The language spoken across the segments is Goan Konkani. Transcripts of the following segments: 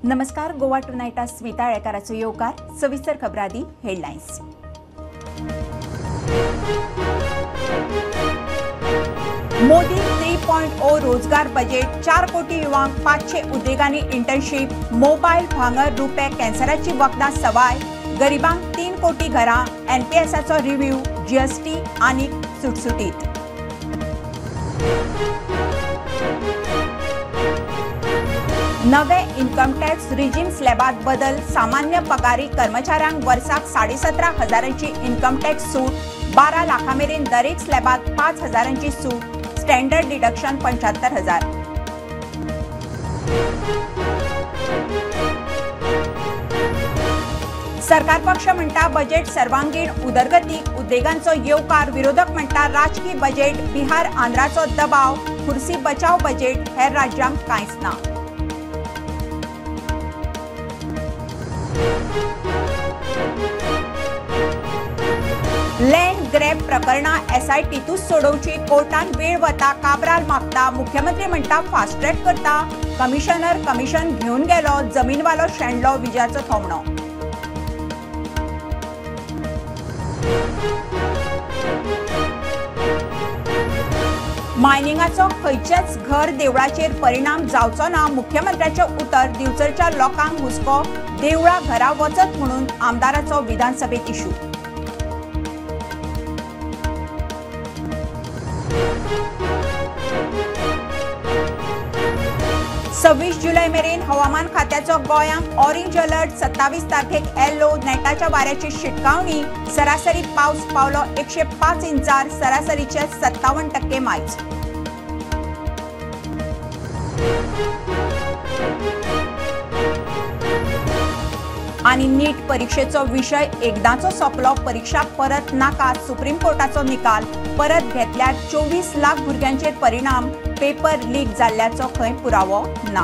नमस्कार, गोवा टुनायटा स्मिता आळेकाराचो येवकार. सविस्तर खबरां आदी headlines. Modi 3.0 रोजगार बजेट, 4 कोटी युवांक 500 उद्देगांनी इंटर्नशीप, मोबायल भांगर रुपे कॅन्सराची वखदां सवाय, गरिबांक 3 कोटी घरां, एनपीएसाचो रिव्ह्यू, जीएसटी आनी सुटसुटीत. नवे इन्कम टॅक्स रिजीम स्लॅबात बदल, सामान्य पगारी कर्मचाऱ्यांक वर्साक 17,500 इन्कम टॅक्स सूट, 12 लाखां मेरेन दरेक स्लॅबात 5,000 सूट, स्टँडर्ड डिडक्शन 75,000. सरकार पक्ष म्हणटा बजेट सर्वांगीण उदरगतीक, उद्देगांचो येवकार. विरोधक म्हणटा राजकी बजेट, बिहार आंध्राचो दबाव, खुर्सी बचाव बजेट, हेर राज्यांक कांयच ना. लँड ग्रॅब प्रकरणां एसआयटीतूच सोडोवची, कोर्टान वेळ वता, काब्राल मागता. मुख्यमंत्री म्हणटा फास्ट ट्रॅक करता, कमिशनर कमिशन घेवन गेलो, जमीनवालो शेणलो, विजाचो थोमणो. मायनिंगाचो खंयचेच घर देवळाचेर परिणाम जावचो ना, मुख्यमंत्र्याचें उतर. दिवचलच्या लोकांक हुस्को, देवळा घरा वचत म्हणून आमदाराचो विधानसभेत इशू. 26 जुलय मेरेन हवामान खात्याचो गोंयांक ऑरेंज अलर्ट, 27 तारखेक येलो, नेटाच्या वाऱ्याची शिटकावणी. सरासरी पावस पावलो 105 इंचार, सरासरीचे 57% मायज. आनी नीट परीक्षेचो विशय एकदांचो सोंपलो, परीक्षा परत नाका, सुप्रीम कोर्टाचो निकाल. परत घेतल्यार 24 लाख भुरग्यांचेर परिणाम, पेपर लीक जाल्ल्याचो खंय पुरावो ना.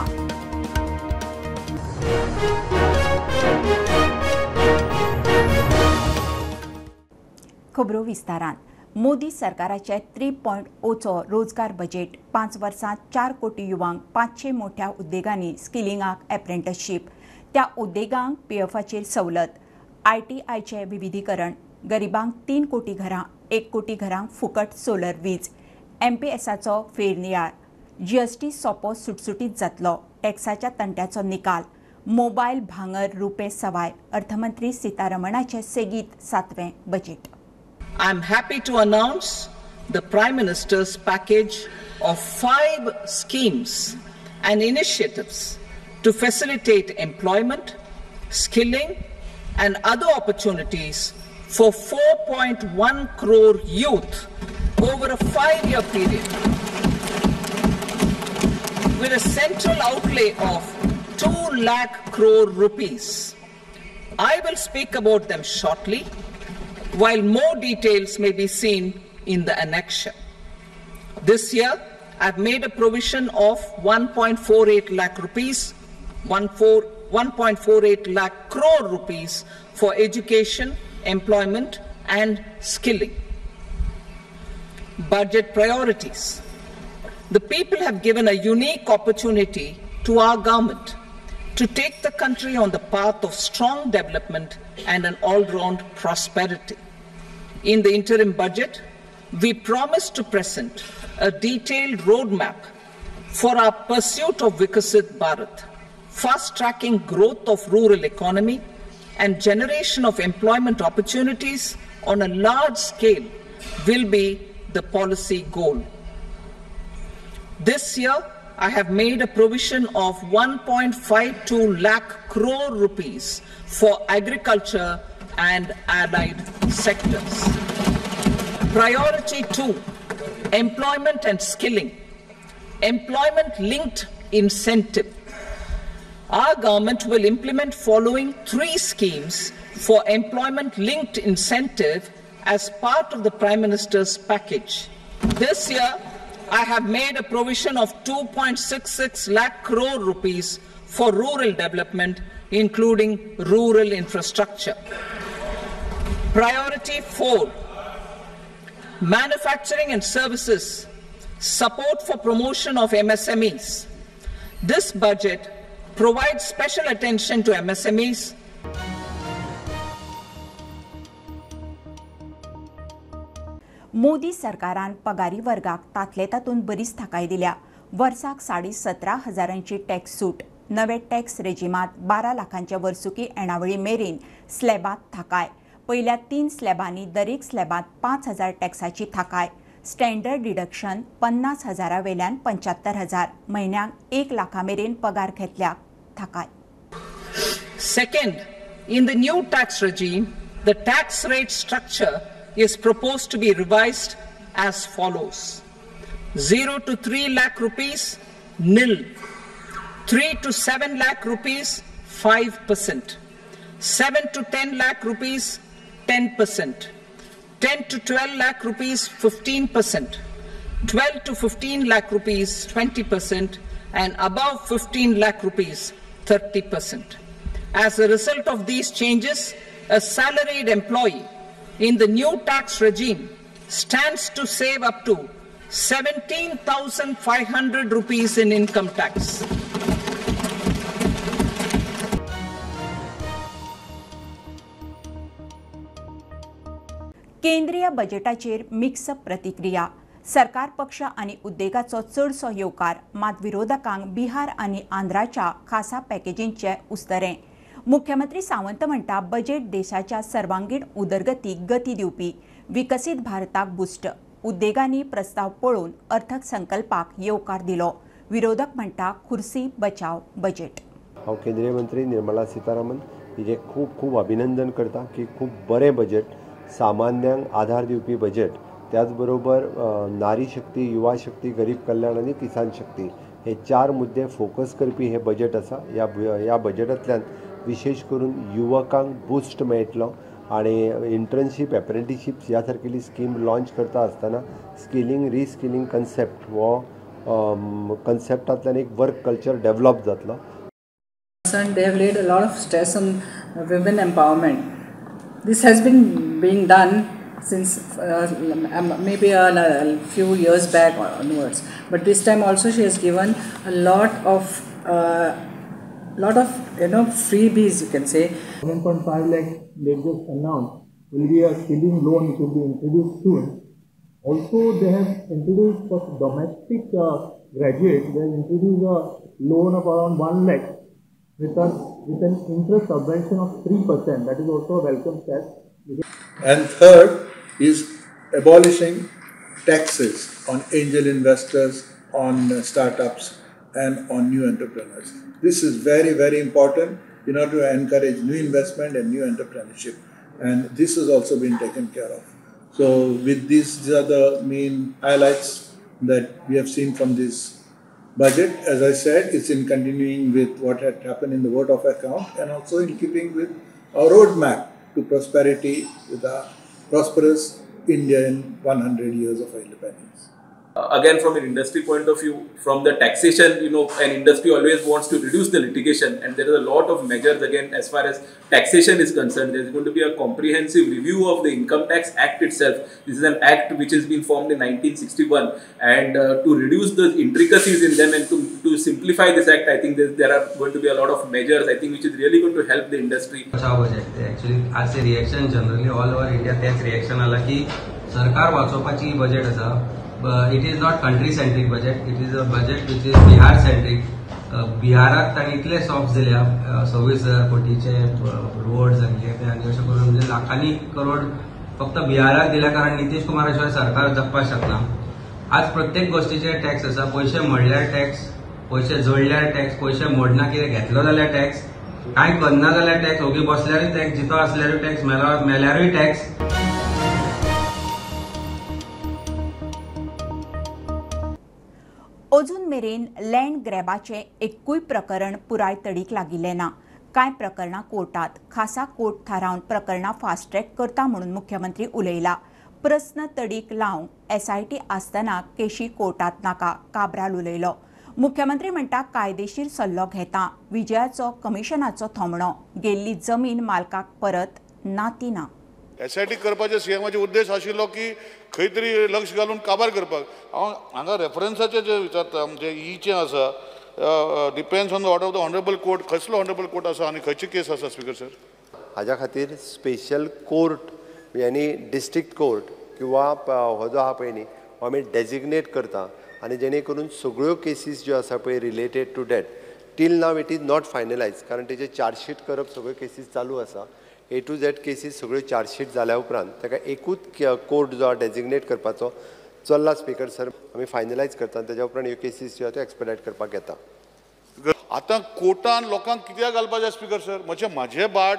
खबरो विस्तारान. मोदी सरकाराचे 3.0चो रोजगार बजेट, 5 वर्सांत 4 कोटी युवांक 500 मोठ्या उद्देगांनी स्किलिंगाक एप्रेंटिसशीप, त्या उद्देगांक पीएफाचेर सवलत, आयटीआयचें विविधीकरण, गरिबांक 3 कोटी घरां, 1 कोटी घरांक फुकट सोलर वीज, एमपीएसाचो फेरनियाळ, जीएसटी सोपो सुटसुटीत जातलो, टॅक्साच्या तंट्याचो निकाल, मोबायल भांगर रुपे सवाय. अर्थमंत्री सीतारमणाचे सेगीत 7वें budget. I am happy to announce the Prime Minister's package of 5 schemes and initiatives to facilitate employment, skilling and other opportunities for 4.1 crore youth over a 5-year period, with a central outlay of 2 lakh crore rupees. I will speak about them shortly, while more details may be seen in the annexure. This year, I've made a provision of 1.48 lakh rupees, 1.48 lakh crore rupees for education, employment and skilling. Budget priorities. The people have given a unique opportunity to our government to take the country on the path of strong development and an all-round prosperity. In the interim budget, we promise to present a detailed roadmap for our pursuit of Viksit Bharat, fast-tracking growth of rural economy and generation of employment opportunities on a large scale will be the policy goal. This year, I have made a provision of 1.52 lakh crore rupees for agriculture and allied sectors. Priority 2, employment and skilling. Employment-linked incentive. Our government will implement following 3 schemes for employment-linked incentive as part of the Prime Minister's package. This year, I have made a provision of 2.66 lakh crore rupees for rural development, including rural infrastructure. Priority 4, manufacturing and services, support for promotion of MSMEs. This budget provide special attention to MSMEs. Modi सरकारान पगारी वर्गाक तातले तातूंत बरीच थाकाय दिल्या. वर्साक 17,500 टॅक्स सूट, नवे टॅक्स रेजिमांत 12 लाखांच्या वर्सुकी येणावळी मेरेन स्लॅबांत थाकाय. पयल्या 3 स्लॅबांनी दरेक स्लॅबांत 5,000 टॅक्साची थाकाय. स्टँडर्ड डिडक्शन 50,000 वेल्यान 75,000, म्हयन्याक 1 लाखा मेरेन पगार घेतल्याक थाकाय. Second, in the new tax regime, the tax rate structure is proposed to be revised as follows. 0 to 3 lakh rupees, nil. 3 to 7 lakh rupees, 5%. 7 to 10 lakh rupees, 10%. 10 to 12 lakh rupees, 15%. 12 to 15 lakh rupees, 20%, and above 15 lakh rupees, 30%. As a result of these changes, a salaried employee in the new tax regime stands to save up to 17,500 rupees in income tax. केंद्रीय बजेटाचेर मिक्स प्रतिक्रिया. सरकार पक्ष आनी उद्देगाचो चडसो येवकार, मात विरोधकांक बिहार आनी आंध्राच्या खासा पॅकेजींचे उस्तरें. मुख्यमंत्री सावंत म्हणटा बजेट देशाच्या सर्वांगीण उदरगतीक गती दिवपी, विकसीत भारताक बुस्ट. उद्देगांनी प्रस्ताव पळोवन अर्थसंकल्पाक येवकार दिलो. विरोधक म्हणटा खुर्सी बचाव बजेट. हांव केंद्रीय मंत्री निर्मला सीतारामन हिजें खूब खूब अभिनंदन करता की खूब बरें बजेट, सामान्यांक आधार दिवपी बजेट, त्याच बरोबर नारी शक्ती, युवा शक्ती, गरीब कल्याण आनी किसान शक्ती हे 4 मुद्दे फोकस करपी हे बजेट आसा. ह्या बजेटांतल्यान विशेष करून युवकांक बूस्ट मेळटलो आनी इंटर्नशीप, एप्रेंटिशीप ह्या सारकेली स्कीम लॉंच करता आसतना स्किलिंग, रिस्किलिंग कन्सेप्ट हो कन्सेप्टांतल्यान एक वर्क कल्चर डेव्हलप जातलो. They have laid a lot of stress on women empowerment. This has been being done since maybe a few years back onwards, but this time also she has given a lot of freebies, you can say. 7.5 lakh they just announced will be a skilling loan which will be introduced soon. Also, they have introduced for domestic graduates, they have introduced a loan of around 1 lakh with an interest subvention of 3%. That is also a welcome step. And third is abolishing taxes on angel investors, on startups and on new entrepreneurs. This is very, very important in order to encourage new investment and new entrepreneurship. And this has also been taken care of. So with these, these are the main highlights that we have seen from this budget. As I said, it's in continuing with what had happened in the vote of account and also in keeping with our roadmap to prosperity with a prosperous India in 100 years of independence. Again, from an industry point of view, from the taxation, you know, an industry always wants to reduce the litigation, and there is a lot of measures again as far as taxation is concerned. There is going to be a comprehensive review of the Income Tax Act itself. This is an act which has been formed in 1961, and to reduce the intricacies in them and to simplify this act, I think there are going to be a lot of measures, I think, which is really going to help the industry. Actually, as a reaction generally all over India, that reaction आला की सरकार वाचोवपाची बजेट आसा. It is not country-centric budget. It is a budget which is Bihar-centric. बिहाराक तांणी इतले सॉफ्ट दिल्या 26,000 कोटीचे रोड्स आनी हे ते आनी अशें करून म्हणजे लाखांनी करोड फक्त बिहाराक दिल्या कारण नितीश कुमारा शिवाय सरकार जगपाक शकना. आज प्रत्येक गोष्टीचे टॅक्स आसा. पयशे मोडल्यार टॅक्स, पयशे जोडल्यार टॅक्स, पयशे मोडना कितें घेतलो जाल्यार टॅक्स, कांय करना जाल्यार टॅक्स, ओगी बसल्यारूय टॅक्स, जितो आसल्यारूय टॅक्स, मेल्यारूय टॅक्स. अजून मेरेन लँड ग्रॅबाचें एक्कूय प्रकरण पुराय तडीक लागिल्लें ना. कांय प्रकरणां कोर्टात, खासा कोर्ट थारावन प्रकरणां फास्ट ट्रॅक करता म्हणून मुख्यमंत्री उलयला. प्रस्न तडीक लावंक एसआयटी आसतना केशी कोर्टात नाका, काब्राल उलयलो. मुख्यमंत्री म्हणटा कायदेशीर सल्लो घेता, विजयाचो कमिशनाचो थोमणो, गेल्ली जमीन मालकाक परत ना ती ना. एसआयटी करपाचे सीएमाचे उद्देश आशिल्लो की खंय तरी लक्ष घालून काबार करपाक. हांव हांगा रेफरन्साचें जे विचारता म्हणजे ईचें आसा depends on the order of the honourable court. कसलो ऑनरेबल कोर्ट आसा आनी खंयची केस आसा स्पीकर सर? हाज्या खातीर स्पेशल कोर्ट यानी डिस्ट्रिक्ट कोर्ट किंवा हो जो आहा पळय न्ही हो आमी डेजिग्नेट करता आनी जेणे करून सगळ्यो केसीस ज्यो आसा पळय related to that till now it is not finalise, कारण तेजे चार्जशीट करप सगळ्यो केसीस चालू आसा. ए टू झेड केसीस सगळ्यो चार्जशीट जाल्या उपरांत ताका एकूच कोर्ट जो डेजिग्नेट करपाचो चल्ला स्पीकर सर, आमी फायनलायज करता तेज्या उपरांत ह्यो केसीस ज्यो आसा त्यो एक्सपेडायट करपाक येता. आतां कोर्टान लोकांक कित्याक घालपाक जाय स्पीकर सर? म्हणजे म्हाजे भाट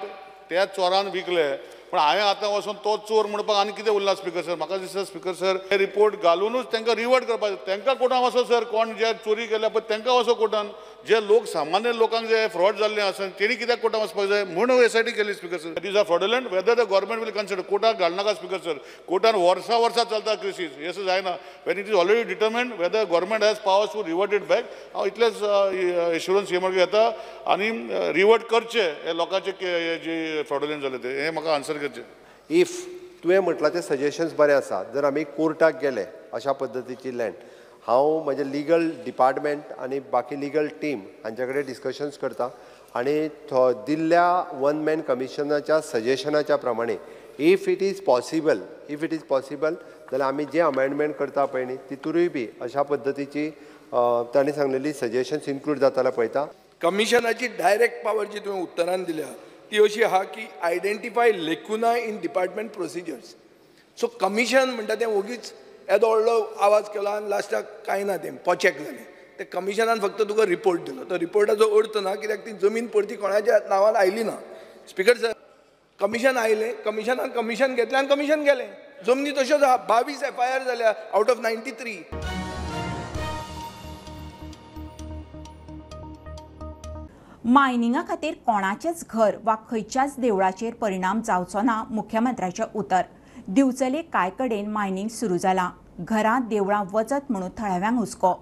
त्या चोरान विकले, पण हांवें आतां वचून तो चोर म्हणपाक आनी कितें उरला स्पीकर सर? म्हाका दिसता स्पीकर सर हे रिपोर्ट घालुनूच तांकां रिवर्ट करपाक जाय. तांकां कोर्टान वचो सर, कोण जे चोरी केल्या पळय तांकां वचो कोर्टान, जे लोक सामान्य लोकांक जे फ्रॉड जाल्ले आसा तेणी कित्याक कोर्टान वचपाक जाय म्हूण एस I T केली speaker sir. It is a fraudulent whether the government will consider. कोर्टाक घालनाका स्पीकर सर, कोर्टान वर्सां वर्सां चलता केसीस, हें अशें जायना. When it is already determined whether government has powers to revert it back, हांव इतलेंच एश्युरन्स हे मागीर येता आनी रिवर्ट करचें हे लोकांचे जे फ्रॉडुलंट जाले ते, हें म्हाका आन्सर करचें. If तुवें म्हटलां तें सजेशन्स बरें आसा, जर आमी कोर्टाक गेले अशा पद्दतीची लँड, हांव म्हजें लिगल डिपार्टमेंट आनी बाकी लिगल टीम हांचे कडेन डिस्कशन्स करता आनी दिल्ल्या वन मॅन कमिशनाच्या सजेशनाच्या प्रमाणे if it is possible, if it is possible जाल्यार आमी जे अमेंडमेंट करता पळय न्ही तितूरूय बी अशा पद्दतीची तांणी सांगलेली सजेशन्स इन्क्लूड जाता पळयता. कमिशनाची डायरेक्ट पावर जी तुवें उत्तरान दिल्या ती अशी आहा की identify lacuna in department procedures. So commission म्हणटा तें ओगीच येदो व्हडलो आवाज केलो आनी लास्टाक कांय ना, तें पोचेक जालें. ते कमिशनान फक्त तुका रिपोर्ट दिलो, तो रिपोर्टाचो अर्थ ना कित्याक ती जमीन परती कोणाच्या नांवान आयली ना. स्पीकर सर, कमिशन आयलें, कमिशनान कमिशन घेतलें आनी कमिशन गेलें. जमनी तश्योच आहा, 22 एफ I R जाल्या आउट ऑफ 93. मायनिंगा खातीर कोणाचेच घर वा खंयच्याच देवळाचेर परिणाम जावचो ना, मुख्यमंत्र्याचें उतर. दिवचले कांय कडेन मायनिंग सुरू जालां, घरां देवळां वचत म्हणून थळाव्यांक हुस्को.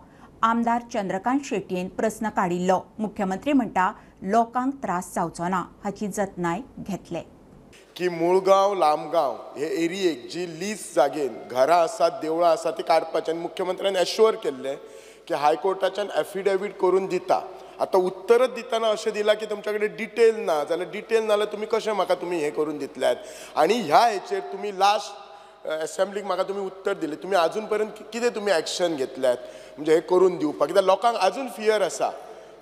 आमदार चंद्रकांत शेटयेन प्रस्न काडिल्लो. मुख्यमंत्री म्हणटा लोकांक त्रास जावचो ना हाची जतनाय घेतले. की मुळगांव लामगांव हे एरियेक जी लीज जागेन घरां आसात देवळां आसात ती काडपाचें आनी मुख्यमंत्र्यान एश्योर केल्लें की हायकोर्टाच्यान एफिडेवीट करून दिता. आतां उत्तरच दितना अशें दिलां की तुमच्या कडेन डिटेल ना, जाल्यार डिटेल ना जाल्यार तुमी कशें म्हाका तुमी हें करून दितल्यात? आनी ह्या हेचेर तुमी लास्ट एसेंब्लीक म्हाका तुमी उत्तर दिलें, तुमी आजून पर्यंत कितें तुमी एक्शन घेतल्यात म्हणजे हें करून दिवपाक? कित्याक लोकांक आजून फियर आसा,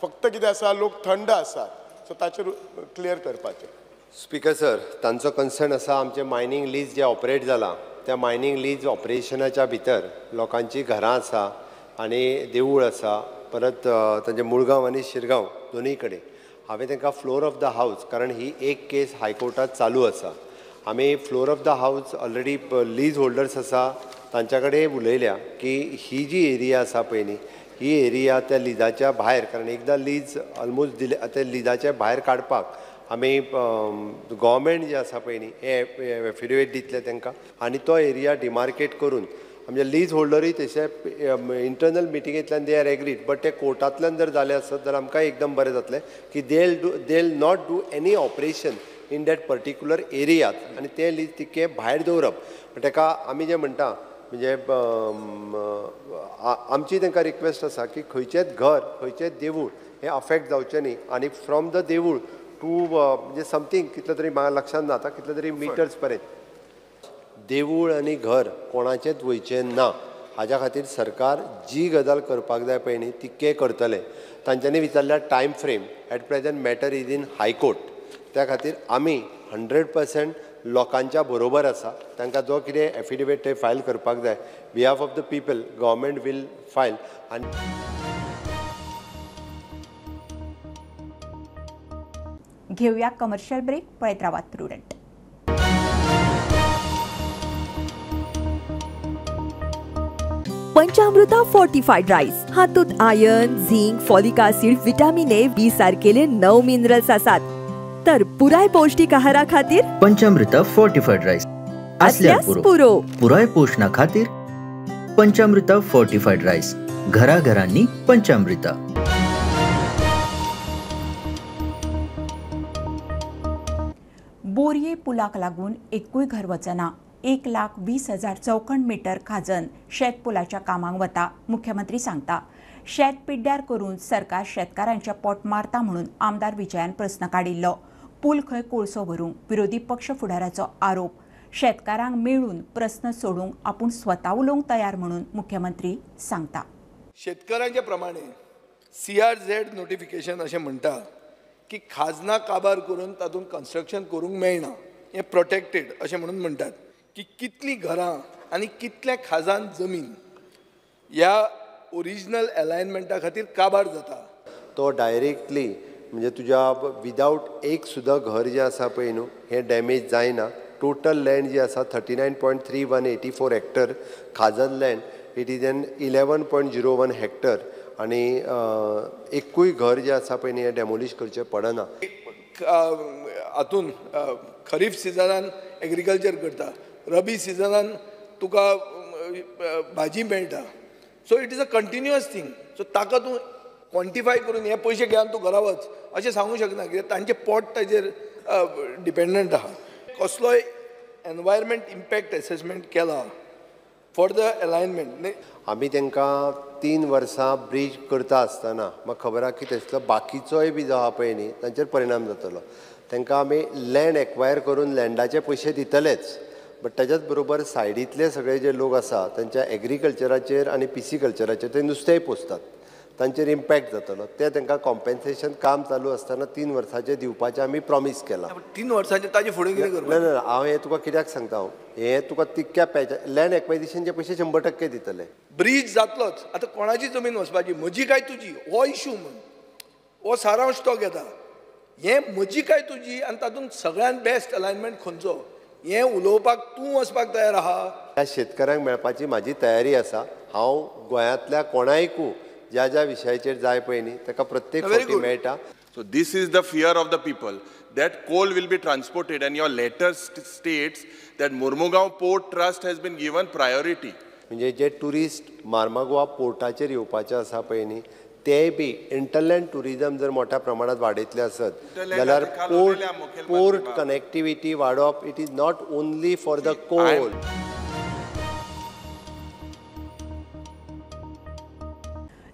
फक्त कितें आसा लोक थंड आसात, सो ताचेर क्लियर करपाचें. स्पीकर सर, तांचो कन्सर्न आसा आमचें मायनींग लीज जें ऑपरेट जालां त्या मायनींग लीज ऑपरेशनाच्या भितर लोकांचीं घरां आसा आनी देवूळ आसा, परत तांचे मुळगांव आनी शिरगांव दोनूय कडेन. हांवें तांकां फ्लोर ऑफ the house, कारण ही एक केस हायकोर्टांत चालू आसा, आमी floor of the house already lease holders आसा तांच्या कडेन उलयल्या की ही जी एरिया आसा पळय न्ही ही एरिया त्या लिजाच्या भायर, कारण एकदां लीज ऑलमोस्ट दिले त्या लिजाच्या भायर काडपाक आमी गव्हर्मेंट जे आसा पळय न्ही हे एफिडेवीट दितले तांकां आनी तो एरिया डिमार्केट करून आमचे लीज होल्डरूय तशे internal मिटिंगेंतल्यान they are agreed, but ते कोर्टांतल्यान जर जालें आसत जाल्यार आमकां एकदम बरें जातलें की they not do any operation in that particular area आनी ते लीज तितके भायर दवरप. ताका आमी जें म्हणटा म्हणजे आमची तांकां रिक्वेस्ट आसा की खंयचेंच घर खंयचेंच देवूळ हें अफेक्ट जावचें न्ही आनी फ्रॉम the देवूळ टू म्हणजे समथींग कितले तरी म्हाका लक्षांत ना आतां कितले तरी मिटर्स पर्यंत देवूळ आनी घर कोणाचेंच वयचें ना. हाज्या खातीर सरकार जी गजाल करपाक जाय पळय न्ही तितकें करतलें. तांच्यांनी विचारल्यार time frame at present matter is in high court, त्या खातीर आमी 100% लोकांच्या बरोबर आसा. तांकां जो कितें एफिडेवीट ते फायल करपाक जाय behalf of the people government will file. आनी घेऊया कमर्शियल ब्रेक, पळयत रावात प्रुडंट. पंचामृता फोर्टिफाईड राईस हातूंत iron, zinc, folic acid, vitamin A, B सारकेले 9 minerals आसात. तर पुराय पौष्टिक आहारा खातीर पंचामृता फोर्टिफाईड राईस आसल्यार पुरो. पुराय पोषणा खातीर पंचामृता फोर्टिफाईड राईस, घराघरांनी पंचामृता. बोरये पुलाक लागून एकूय घर वचना. 1,20,000 चौखण मीटर खाजन शेत पुलाच्या कामाक वता, मुख्यमंत्री सांगता. शेत पिड्ड्यार करून सरकार शेतकारांच्या पोट मारता म्हणून आमदार विजयान प्रस्न काडिल्लो. पूल खंय कोळसो भरूंक विरोधी पक्ष फुडाराचो आरोप. शेतकारांक मेळून प्रस्न सोडूंक आपूण स्वता उलोवंक तयार म्हणून मुख्यमंत्री सांगता. शेतकऱ्यांच्या प्रमाणे CRZ notification अशें म्हणटा की खाजना काबार करून तातूंत कन्स्ट्रक्शन करूंक मेळना, हें प्रोटेक्टेड अशें म्हणून म्हणटात की कितलीं घरां आनी कितलें खाजन जमीन ह्या ओरिजिनल एलायनमेंटा खातीर काबार जाता. तो डायरेक्टली म्हणजे तुज्या विदावट एक सुद्दां घर जें आसा पळय न्हू हें डॅमेज जायना. टोटल लँड जी आसा 39.3184 हेक्टर खाजन land, it is an 11.01 hectare आनी एकूय घर जें आसा पळय न्ही हें डॅमोलिश करचें पडना. हातून खरीफ सिजनान एग्रीकल्चर करता, रबी सिजनान तुका भाजी मेळटा. So it is a continuous thing. So ताका तूं क्वॉन्टिफाय करून हे पयशे घेवन तूं घरा वच अशें सांगूंक शकना, कित्याक तांचें पोट ताजेर डिपेंडंट आहा. कसलोय एनवायरमेंट इम्पॅक्ट एसेसमेंट केला फॉर the alignment. आमी तांकां 3 वर्सां ब्रीज करता आसतना म्हाका खबर आहा की तेचलो बाकीचोय बी जो आहा पळय न्ही तांचेर परिणाम जातलो. तांकां आमी लँड एक्वायर करून लँडाचे पयशे दितलेच, बट ताच्याच बरोबर सायडींतले सगळे जे लोक आसा तांच्या एग्रीकल्चराचेर आनी पिसिकल्चराचेर ते नुस्तेंय पोसतात, तांचेर इम्पॅक्ट जातलो. ते तांकां कॉम्पेन्सेशन काम चालू आसतना 3 वर्सांचें दिवपाचें आमी प्रॉमीस केलां. 3 वर्सांचें ताजे फुडें कितें करपाचें? ना ना, हांव हें तुका कित्याक सांगता, हांव हें तुका तितक्या पॅच लँड एक्वायजिशनचे पयशे 100% दितले. ब्रीज जातलोच, आतां कोणाची जमीन वचपाची, म्हजी काय तुजी, हो इशू म्हूण हो सारांश तो घेता. हें म्हजी काय तुजी आनी तातूंत सगळ्यांत बेस्ट अलायनमेंट खंयचो हें उलोवपाक तूं वचपाक तयार आहा. ह्या शेतकारांक मेळपाची म्हाजी तयारी आसा. हांव गोंयांतल्या कोणायकू ज्या ज्या विशयाचेर जाय पळय न्ही ताका प्रत्येक फावटी मेळटा. So this is the fear of the people that coal will be transported, and your letter states that Mormugao Port Trust has been given priority. म्हणजे जे ट्युरिस्ट मार्मागोवा पोर्टाचेर येवपाचे आसा पळय न्ही ते बी इंटरलँड ट्युरिजम जर मोठ्या प्रमाणात वाडयतले आसत जाल्यार पोर्ट कनेक्टिविटी वाडोवप it is not only for the coal.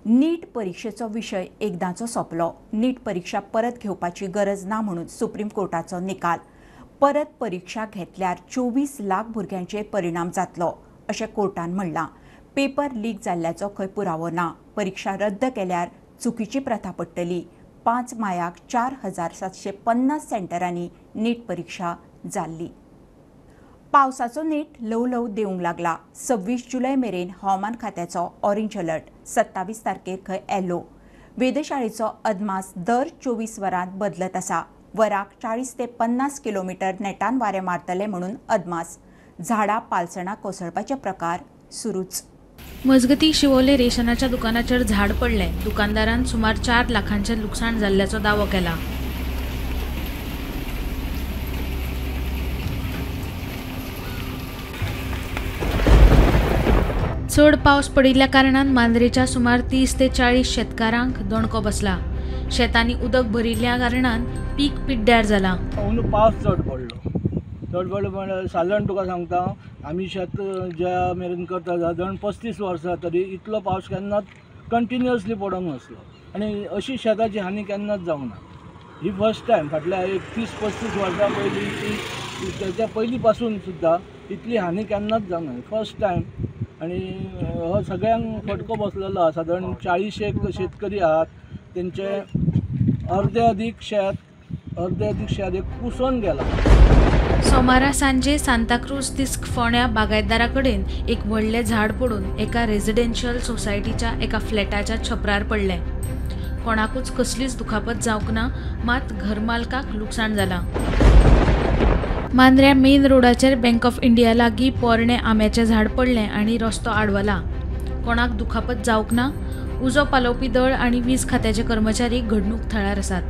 NEET परिक्षेचो विशय एकदांचो सोंपलो. नीट परीक्षा परत घेवपाची गरज ना म्हणून सुप्रीम कोर्टाचो निकाल. परत परीक्षा घेतल्यार 24 लाख भुरग्यांचेर परिणाम जातलो अशें कोर्टान म्हणलां. पेपर लीक जाल्ल्याचो खंय पुरावो ना. परीक्षा रद्द केल्यार चुकीची प्रथा पडटली. 5 मायाक 4750 सेंटरांनी नीट परीक्षा जाल्ली. पावसाचो नेट ल्हव ल्हव देवंक लागला. 26 जुलय मेरेन हवामान खात्याचो ऑरेंज अलर्ट, 27 तारखेर खंय येलो. वेधशाळेचो अदमास दर 24 वरांत बदलत आसा. वराक 40 ते 50 किलोमीटर नेटान वारें मारतले म्हणून अदमास. झाडां पालसणां कोसळपाचे प्रकार सुरूच. मजगती शिवोले रेशनाच्या दुकानाचेर झाड पडलें. दुकानदारान सुमार 4 लाखांचें लुकसाण जाल्ल्याचो दावो केला. चड पावस पडिल्ल्या कारणान मांद्रेच्या सुमार 30 ते 40 शेतकारांक दणको बसला. शेतांनी उदक भरिल्ल्या कारणान पीक पिड्ड्यार जाला. अंदू पावस चड पडलो, चड पडलो म्हणल्यार सादारण तुका सांगता आमी शेत ज्या मेरेन करता सादारण 35 वर्सां तरी इतलो पावस केन्नाच कंटिन्युअसली पडोंक नासलो आनी अशी शेताची हानी केन्नाच जावंक ना. ही फर्स्ट टायम फाटल्या एक 30-35 वर्सां पयलीं ती तेच्या पयलीं पासून सुद्दां इतली हानी केन्नाच जावंक ना, फर्स्ट टायम. आनी हो सगळ्यांक फटको बसलेलो आसा. सादारण 40 एक शेतकरी आहात, तेंचे अर्दे अदीक शेत एक कुसोन गेला. सोमारा सांजे सांताक्रूज तिस्क फोंड्या बागायतदारा कडेन एक व्हडलें झाड पडून एका रेजिडेन्शियल सोसायटीच्या एका फ्लॅटाच्या छपरार पडलें. कोणाकूच कसलीच दुखापत जावंक ना, मात घरमालकाक लुकसाण जालां. मांद्र्या मेन रोडाचेर बँक ऑफ इंडिया लागीं पोरणें आंब्याचें झाड पडलें आनी रस्तो आडवला. कोणाक दुखापत जावंक ना. उजो पालोवपी दळ आनी वीज खात्याचे कर्मचारी घडणूक थळार आसात.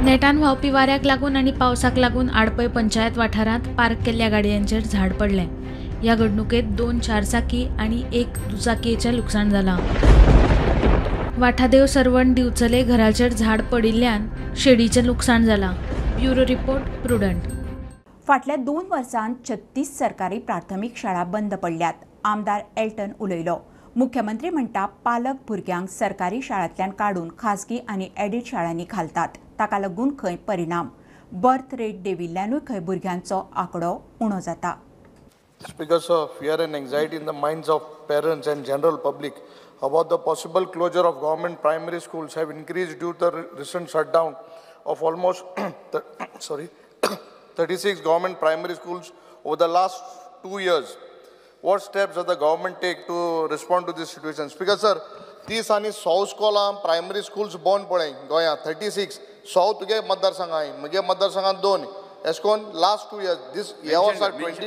नेटान व्हांवपी वाऱ्याक लागून आनी पावसाक लागून आडपय पंचायत वाठारांत पार्क केल्ल्या गाडयांचेर झाड पडलें. ह्या घडणुकेंत 2 चारचाकी आनी 1 दुचाकीचें लुकसाण जालां. वाठादेव सर्वण दिवचले घराचेर झाड पडिल्ल्यान शेडीचें लुकसाण जालां. Bureau report, Prudent. फाटल्या 2 वर्सांत 36 सरकारी प्राथमीक शाळा बंद पडल्यात. आमदार एल्टन उलयलो. मुख्यमंत्री म्हणटा पालक भुरग्यांक सरकारी शाळांतल्यान काडून खासगी आनी एडिट शाळांनी घालतात, ताका लागून खंय परिणाम. बर्थ रेट देंविल्ल्यानूय खंय भुरग्यांचो आंकडो उणो जाता. Speaker sir, fear and anxiety in the minds of parents and general public about the possible closure of government primary schools have increased due to the recent shutdown of almost 36 government primary schools over the last 2 years. What steps does the government take to respond to this situation? Speaker sir, 30 आनी 100 स्कॉलां प्रायमरी स्कूल्स बंद पडले गोंयांत. 36 100 तुगे मतदारसंघां, म्हगे मतदारसंघांत 2. एशकोन लास्ट 2 years दीस ह्या वर्सा 20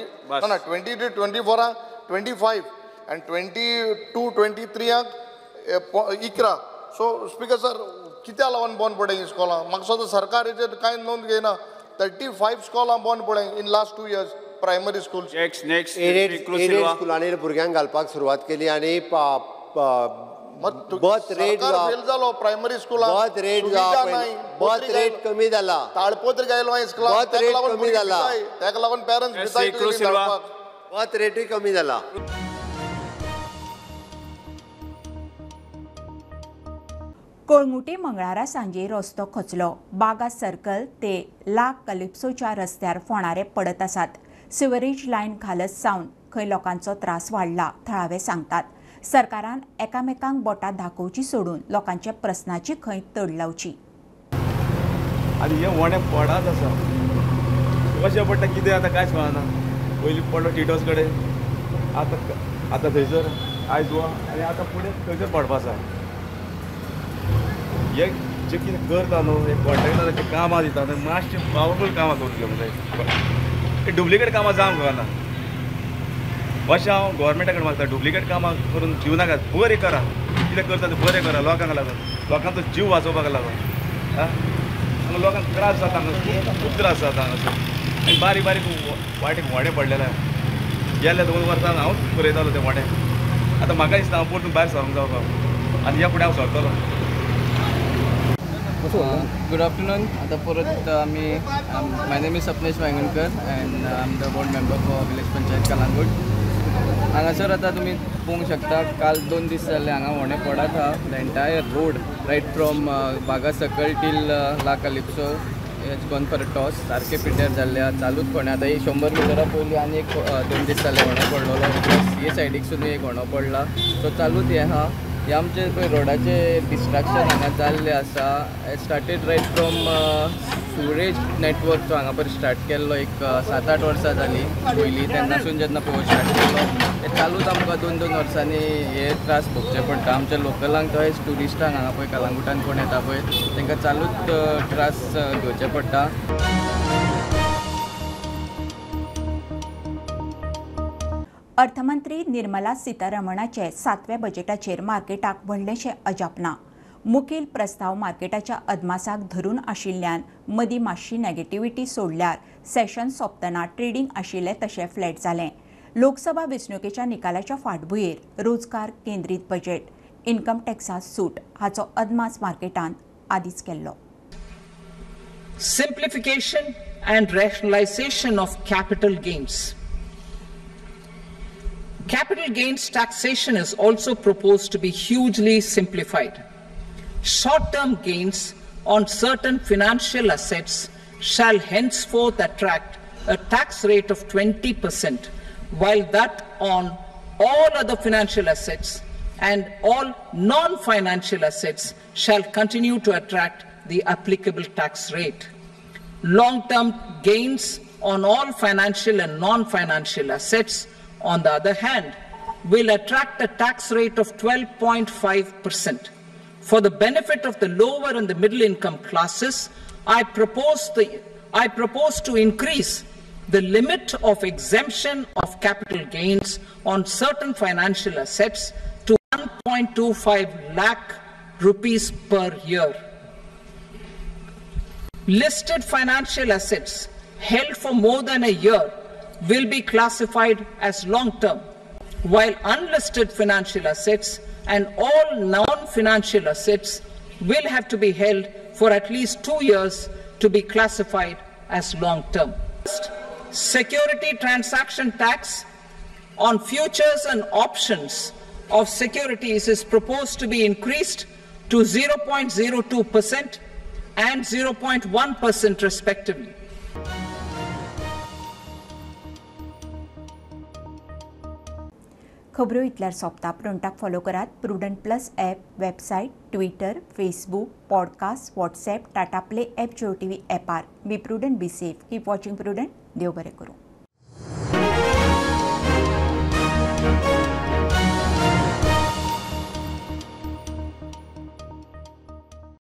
ना 20 24 25 आनी 22 23 11. सो स्पीकर सर, कित्याक लागून बंद पडले ही स्कॉलां? म्हाका दिसता सरकार हेचेर कांय नोंद घेयना. 35 स्कॉलां बंद पडले in last 2 years primary schools. Next aided स्कुलांनी भुरग्यांक घालपाक सुरवात केली आनी बर्थ रेट फेल जालो प्रायमरी स्कुलांत. बर्थ रेट कमी जाला, ताळपत्र गायलो स्कुलांत, बर्थ रेट कमी जाला, ताका लागून पेरंट्स भिताय, बर्थ रेटूय कमी जाला. कळंगुटे मंगळारा सांजे रस्तो खचलो. बागा सर्कल ते ला कलिप्सोच्या रस्त्यार फोणारे पडत आसात. सिवरेज लायन घालत सावन खंय लोकांचो त्रास वाडला. थळावे सांगतात सरकारान एकामेकांक बोटां दाखोवची सोडून लोकांच्या प्रस्नाची खंय तड लावची. आनी हे वणे पडत आसा, कशें पडटा कितें आतां कांयच कळना. पयलीं पडलो टिटोस कडेन, आतां आतां थंयसर आयज वा आनी आतां फुडें थंयसर पडपा आसा. हे जे कितें करता न्हू, हे कॉन्ट्रॅक्टराचें कामां दिता न्हू, मातशें पावरफूल कामां करूंक घेवंक जाय. डुप्लिकेट कामां जावंक कळना. अशें हांव गोवोरमेंटा कडेन मागता, डुप्लिकेट कामां करून दिवं नाकात, बरें करा, कितें करता तें बरें करा, लोकांक लागून, लोकांचो जीव वाचोवपाक लागून. आं, हांगा लोकांक त्रास जाता, हांगा खूब त्रास जाता हांगासर. आनी बारीक बारीक वाटेक व्हडें पडलेलें. गेल्ल्या 2 वर्सां हांवूच पुरयतालो तें व्हडें. आतां म्हाका दिसता हांव परतून भायर सरूंक जावपा आनी ह्या फुडें हांव सरतलो. Good afternoon. आतां परत आमी, my name is Sapnesh Vaingankar and I am the board member for village panchayat Calangute. हांगासर आतां तुमी पळोवंक शकता, काल 2 दीस जाले हांगा व्हडें पडत आहा. The entire road right from Baga circle till La Calypso has gone for a toss. सारकें पिड्ड्यार जाल्लें आहा, चालूच फोंडें. आतां एक 100 मिटरां पयलीं आनी एक 2 दीस जाले व्हडो पडलेलो, प्लस हे सायडीक सुद्दां एक व्हडो पडला. सो चालूच हें आहा. हे आमचे पळय रोडाचें डिस्ट्रक्शन हांगा जाल्लें आसा. Started right from sewerage network जो हांगा पळय स्टार्ट केल्लो एक 7-8 वर्सां जालीं पयलीं, तेन्नासून जेन्ना पळय स्टार्ट केल्लो ते चालूच आमकां 2-2 वर्सांनी हे त्रास भोगचे पडटा आमच्या लोकलांक तशेंच ट्युरिस्टांक. हांगा पळय कलांगुटान कोण येता पळय तांकां चालूच त्रास घेवचे पडटा. अर्थमंत्री निर्मला सीतारमणाचे 7व्या बजेटाचेर मार्केटाक व्हडलेशें अजाप ना. मुखेल प्रस्ताव मार्केटाच्या अदमासाक धरून आशिल्ल्यान मदीं मातशी नेगेटिव्हिटी सोडल्यार सेशन सोंपतना ट्रेडींग आशिल्लें तशें फ्लॅट जालें. लोकसभा वेंचणुकेच्या निकालाच्या फाटभुंयेर रोजगार केंद्रीत बजेट, इन्कम टॅक्सांत सूट हाचो अदमास मार्केटान आदींच केल्लो. Simplification and rationalisation of capital gains. Capital gains taxation is also proposed to be hugely simplified. Short-term gains on certain financial assets shall henceforth attract a tax rate of 20%, while that on all other financial assets and all non-financial assets shall continue to attract the applicable tax rate. Long-term gains on all financial and non-financial assets, on the other hand, will attract a tax rate of 12.5%. For the benefit of the lower and the middle income classes, I propose to increase the limit of exemption of capital gains on certain financial assets to 1.25 lakh rupees per year. Listed financial assets held for more than a year will be classified as long-term, while unlisted financial assets and all non-financial assets will have to be held for at least 2 years to be classified as long-term. Security transaction tax on futures and options of securities is proposed to be increased to 0.02% and 0.1% respectively. खबरो इतल्यार सोंपता. प्रुडंटाक फॉलो करात Prudent plus app, website, Twitter, Facebook, podcast, WhatsApp, Tata Play app, Jio TV ॲपार. Be prudent, be safe, keep watching Prudent. देव बरें करूं.